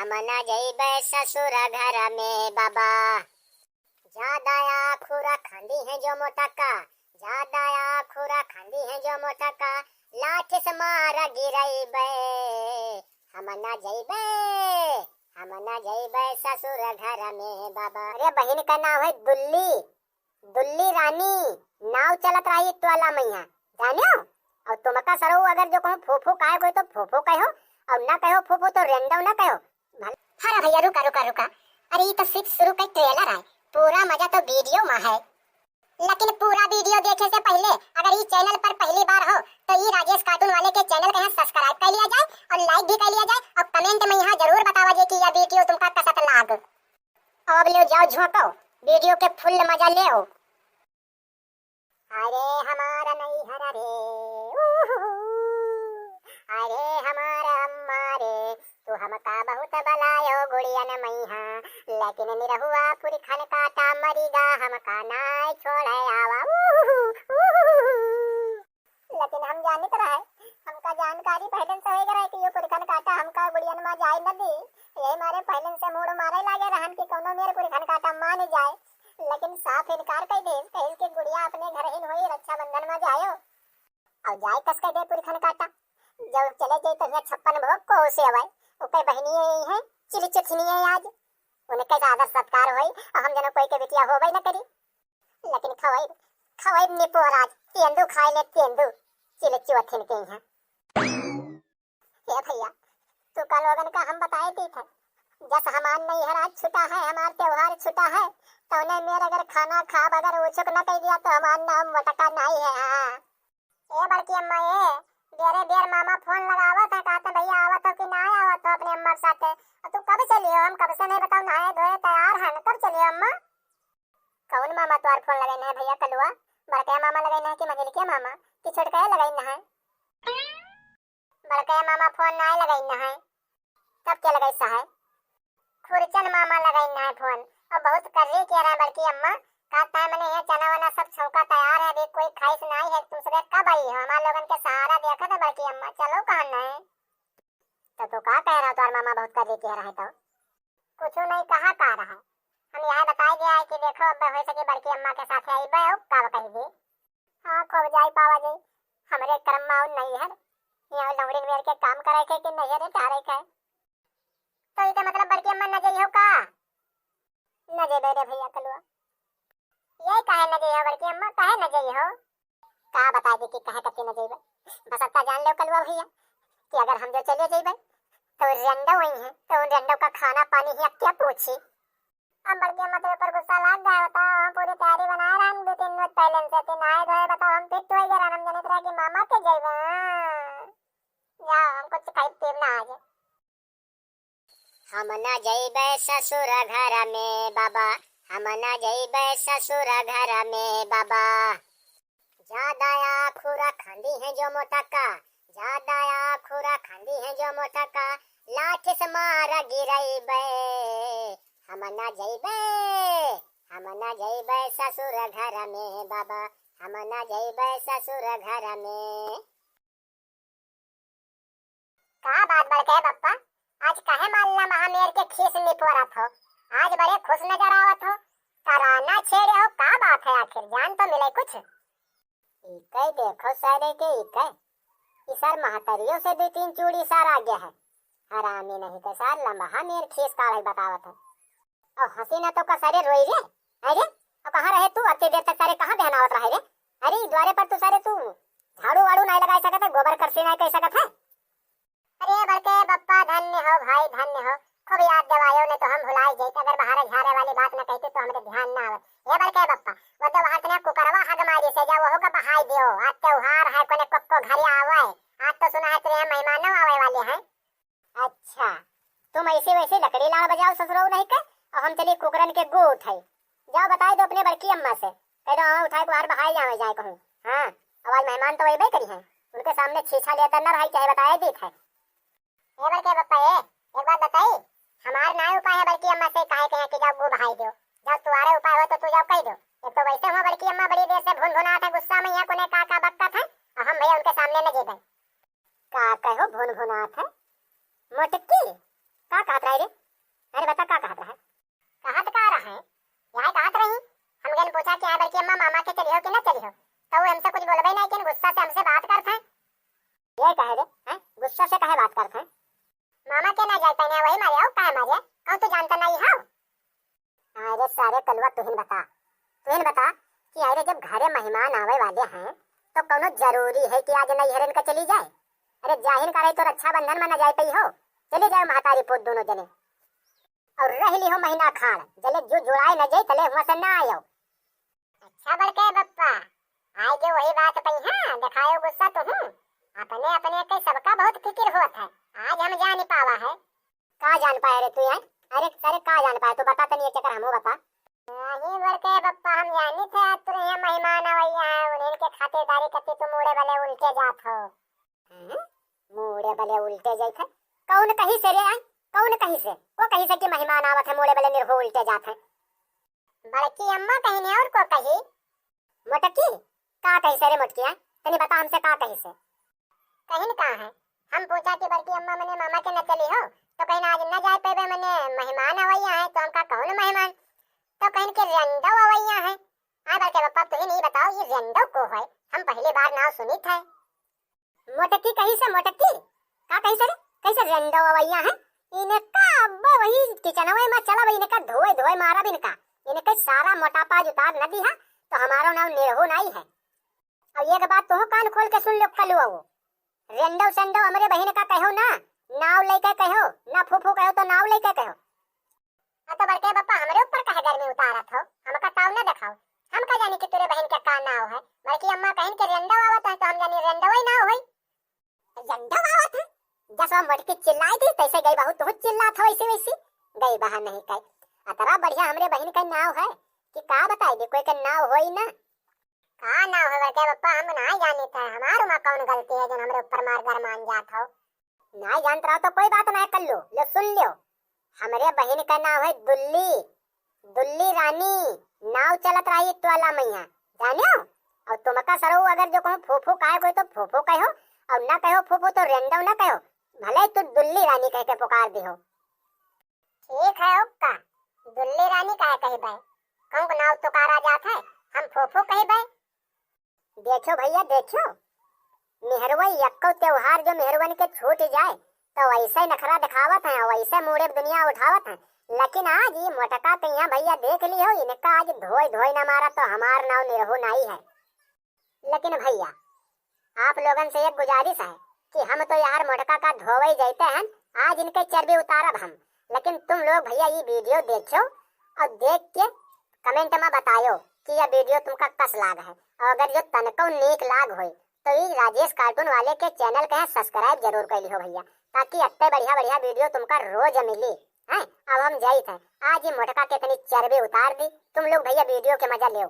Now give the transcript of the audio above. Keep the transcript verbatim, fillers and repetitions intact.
हम ना जइबे ससुर घर में बाबा। ज्यादा आँखों रखंदी है जो मोटका, ज्यादा आँखों रखंदी है जो मोटका, लाठी से मार गिरइबे। हम ना जइबे, हम ना जइबे ससुर घर में बाबा। अरे बहिन का नाम है दुल्ली, दुल्ली रानी नाव चलत रही टोला में यहाँ, जानियो? और तुमका सरऊ अगर जो कहूँ फूफू कहे कोई तो फूफू कहो, और ना कहो फूफू तो रेंडो ना कहो। भल-, अरे भैया रुका, रुका, रुका। अरे ये तो सिर्फ शुरू का ट्रेलर है, पूरा मजा तो वीडियो में है। लेकिन पूरा वीडियो देखे से पहले अगर ई चैनल पर पहली बार हो तो ई राजेश कार्टून वाले के चैनल के यहाँ सब्सक्राइब कर लिया जाए और लाइक भी कर लिया जाए और कमेंट में यहाँ जरूर बतावा जाए कि यह वीडियो तुमका कसत लाग। अब ले जाओ झोंको, वीडियो के फुल मजा ले। अरे हमारा नैहर रे, ऊहू, अरे हमारा अम्मा रे, तू हमका बहुत बलायो गुड़ियन मैहा, लेकिन निरहुआ पुरखन काटा मरिगा, हमका नाय छोड़े आवा, ऊहू, ऊहू। लेकिन हम जानित रहे, हमका जानकारी पहले से होइगा रहे कि यो पुरखन काटा हमका गुड़ियन मा जाए न दी। यही मारे पहले से मूड़ मारे लागे रहन कि कौनो मेर पुरखन काटा मान जाए, लेकिन साफ इनकार कर दे, कहिस कि गुड़िया अपने घर ही होई, रक्षाबंधन मा जायो। और जाए कस कह दे पुरखन काटा, जब चले जाए तो हुआ छप्पन भोग को उसे अवाए, ओकर बहनिये यही है, चिली चुथनिये आज, उनके से आदर सत्कार होई, और हम जनो कोई के बिटिया होबे न करी। लेकिन खवाई, खवाई निपोर आज, तेंदू खाए ले तेंदू, चिले चुअथिन के यहाँ। हे भैया, तू का लोगन का हम बताए दी थे, जस हमार नैहर आज छुटा है, हमार त्योहार छुटा है, तौने मेर अगर खाना खाब अगर उछुक न कह दिया तो हमार नाम मोटका नाई है। हाँ। ए बड़की अम्मा ए, बेरे बेर मामा फोन लगावत है, कहते भैया आवत हो कि ना आवत हो अपने अम्मा के साथे? और तू कब चली हो? हम कब से नहीं बताओ, नहाए धोए तैयार हैं, कब चली हो अम्मा? कौन मामा तोर फोन लगइन है भैया कलुआ? बड़का मामा लगइन है कि मझिलके मामा कि छोटका लगइन है? बड़का मामा फोन नाय लगइन है, तब के लगइस है? खुरचन मामा लगइन है फोन। और बहुत कर्री के रहा बड़की अम्मा, का तय मने ये चना वना सब छौंका तैयार है, अभी कोई खाइस नाय है, तुम सब कब आई हो? हमार लोगन के सहारा देखत है बड़की अम्मा, चलो कहन है। तो तू का कह रहा तोर मामा बहुत कर्री के रहा है तो? कुछ नहीं कहा का रहा। हम यह बताए गया है कि देखो, अब हो सके बड़की अम्मा के साथ आइबे हो, का कह दे। हाँ, खूब जाई पावा जाई। हमरे कर्म मा और नैहर, यहाँ लौड़ी मेर के काम करे के कि नैहर ठहरे के। तो इके मतलब बड़की अम्मा न जाई हो का? न जेबे रे भैया कलुआ। ये काहे न जाई हो बड़की अम्मा, काहे न जाई हो? का बताई दी कि काहे कत्ती न जाइबे। बस अत्ता जान लो कलुआ भैया कि अगर हम जो चले जाइबे तो रेंडो वही है, तो उन रेंडो का खाना पानी ही अब क्या पूछी। अब बड़की अम्मा तेरे पर गुस्सा लाग गया, बताओ, हम पूरी तैयारी बनाए रहन दो तीन रोज पहले से, तीन आए धोए, बताओ, हम फिट हो गए रहन, हम जनित रहे कि मामा के जाइबे। हाँ। जाओ, हम कुछ खाइब पीब ना आज। हम ना जइबे ससुर घर में बाबा, हम ना जइबे ससुर घर में बाबा। ज्यादा आँखों रखंदी है जो मोटका, ज्यादा आँखों रखंदी है जो मोटका, लाठी से मार गिरइबे। हम ना जइबे, हम ना जइबे ससुर घर में बाबा, हम ना जइबे ससुर घर में। का बात बड़के बप्पा, आज काहे मालना महामेर के खीस निपोरत हो? आज बड़े खुश नजर आवत हो। कराना छेड़े हो, का बात है आखिर? जान तो मिले कुछ। इके देखो सारे के इके। ई सार महतरियों से दो तीन चूड़ी सार आगे है। हरामी नहीं के सार लम्बा मेर खीस काढ़े बतावत है। और हसीना तो का सारे रोई रे, है रे? और कहाँ रहे तू? अत्ते देर तक सारे कहाँ बहनावत रहे रे? अरे, ई द्वारे पर तू सारे तू झाड़ू वाड़ू नहीं लगाए सकत है, गोबर करसी नहीं कह सकत है। अरे बड़के बप्पा, धन्य हो भाई, धन्य हो। खूब याद देवायो, नहीं तो हम भुलाई जाइत। अगर बाहर झारे वाली बात न कहती तो हमरे ध्यान ना आवत। ये बड़के बप्पा, वो तो बाहर तने कुकरवा हग मारी से जा, वहो का बहाई दियो। आज त्योहार है, कोने कोक्को घरे आवे। आज तो सुना है तेरे यहाँ मेहमानों आवे वाले हैं। अच्छा, तुम ऐसे वैसे लकड़ी लाड़ बजाओ ससुरो नहीं के, और हम चली कुकरन के गू उठाई। जाओ बताई दो अपने बड़की अम्मा से, कह दो हाँ उठाए को हर बहाई जावे जाए कहूँ। हाँ, अब आज मेहमान तो वही करी हैं, उनके सामने छीछा लेता न रही, चाहे बताए दीत है। ए बड़के बप्पा ए, एक बात बताई, हमार नाय उपाय है बड़की अम्मा से काहे कहे कि जाओ गू बहाई दो, जाओ तुम्हारे उपाय हो तो तू जाओ कह दो। एक तो वैसे हो बड़की अम्मा बड़ी देर से भुनभुनात है गुस्सा में, यहाँ कोने का का बक्कत है, और हम भैया उनके सामने न जेबे। का कहो भुनभुनात है? मोटकी, का कहत रही रे? अरे बता, का कहत रहे? कहत का रहे? यह कहत रही, हम गन पूछा कि "हाँ बड़की अम्मा, मामा के चलिहो कि ना चलिहो?" तो वो हमसे कुछ बोलबे नहीं, कि गुस्सा से हमसे बात करत हैं। ये कहे रे, हैं? गुस्सा से कहे बात करत हैं? मामा के ना जाए पाने, वही मारे आओ, काहे मारे? कहूँ तू जानता नहीं हो? अरे सारे कलुआ, तुहिन बता, तुहिन बता कि अरे जब घरे मेहमान आवे वाले हैं तो कौनो जरूरी है कि आज नैहरन का चली जाए? अरे जाहिन का रही तो रक्षाबंधन में न जाए पई हो, चली जाए महतारी पूत दोनों जने। और रह ली हो महीना खान, जले जो जुड़ाए न जाए तले हुआ से ना आयो। अच्छा बड़के बप्पा, आए जो वही बात पई है, दिखायो गुस्सा तुहूँ। अपने अपने के सबका बहुत फिकिर होत है, आज हम जान पावा है। का जान पाए रे तू यार? अरे सारे का जान पाए, तू बता तनी एक चक्कर हमहू बता। नहीं बड़के बप्पा, हम जानी थे आज तुरे यहाँ मेहमान आवैया है, उन्हीं के खातिरदारी करती तू मूड़े बले उल्टे जात हो। हम्म? मूड़े बले उल्टे जाइत है? कौन कही से रे आए? कौन कही से? वो कही से कि मेहमान आवत है, मूड़े बले निरहू उल्टे जात है। बड़की अम्मा कहिन है और को कही? मोटकी, का कही से रे मोटकी, हैं? तनी बता हमसे का कही से? कहिन का है? हम पूछा कि बड़की अम्मा मने मामा के न चली हो, तो कहिन आज न जाए पेबे, मने मेहमान अवैया है। तो हमका कौन मेहमान? तो कहिन के रेंडो अवैया है। आ बड़के बप्पा, तुहिन ई बताओ, ये रेंडो को है? हम पहली बार नाव सुनित है। मोटकी कही से, मोटकी? का कही से रे? कही से रेंडो अवैया है? इनका अब वही किचनवे में चला, वही इनका धोए धोए मारा भी इनका। इनके सारा मोटापा आज उतार न दिहा, तो हमारो नाव निरहू नाई है। अब एक बात तुहू कान खोल के सुन लो कलुआ, वो रेंडो सेंडो हमरे बहिन का कहो ना, नाव लेके कहो ना, फूफू कहो तो नाव लेके कहो। आ तो बड़के बप्पा हमरे ऊपर काहे गर्मी उतारत हो? हमका ताव न देखाओ। हम का जानी कि तोरे बहिन के का नाव है। बड़की अम्मा कहिन के रेंडो आवत है तो हम जानी रेंडो ही नाव होई। रेंडो आवत है? जसवा मोटकी चिल्लाई दी तैसे गई बहू तू चिल्लात हो वैसे वैसे। गई बहा नहीं कहे। अतरा बढ़िया हमरे बहिन का नाव है कि का बताई दी, कोई के नाव होई ना। का नाव है बड़के बप्पा, हम ना जानी थे, हमार उमा कौन गलती है जो हमरे ऊपर मार गरमान जात हो? नाई जानत रहो तो कोई बात ना, कर लो, लो सुन लो। हमरे बहिन का नाव है दुल्ली, दुल्ली रानी। नाव चलत रही टोला मैया, जानियो। और तुमका सरऊ अगर जो कहूँ फूफू कहे कोई तो फूफू कहो, और ना कहो फूफू तो रेंडो ना कहो, भले तू दुल्ली रानी कह के पुकार दिहो। ठीक है ओक्का, दुल्ली रानी काहे कहिबे? कहूँ के नाव तुकारा जात है, हम फूफू कहिबे? देखो भैया, देखो, मेहरवा यक्को त्योहार जो मेहरवन के छूट जाए, तो वैसे ही नखरा दिखावत हैं, वैसे मूड़े दुनिया उठावत हैं। लेकिन आज ये मोटका तो यहाँ भैया देख ली हो, इनका आज धोए धोए ना मारा तो हमार नाव निरहू नाई है। लेकिन भैया, आप लोगन से एक गुजारिश है कि हम तो यार मोटका का धोवे जाते हैं, आज इनके चर्बी उतारब हम। लेकिन तुम लोग भैया ये वीडियो देखो और देख के कमेंट में बतायो कि यह वीडियो तुमका कस लाग है। और अगर जो तनको नीक लाग होई तो ये राजेश कार्टून वाले के चैनल के सब्सक्राइब जरूर कर लियो भैया, ताकि इतने बढ़िया बढ़िया वीडियो तुमका रोज मिली। हैं, अब हम जाइत हैं, आज ये मोटका के इतनी चर्बी उतार दी। तुम लोग भैया वीडियो के मजा लियो।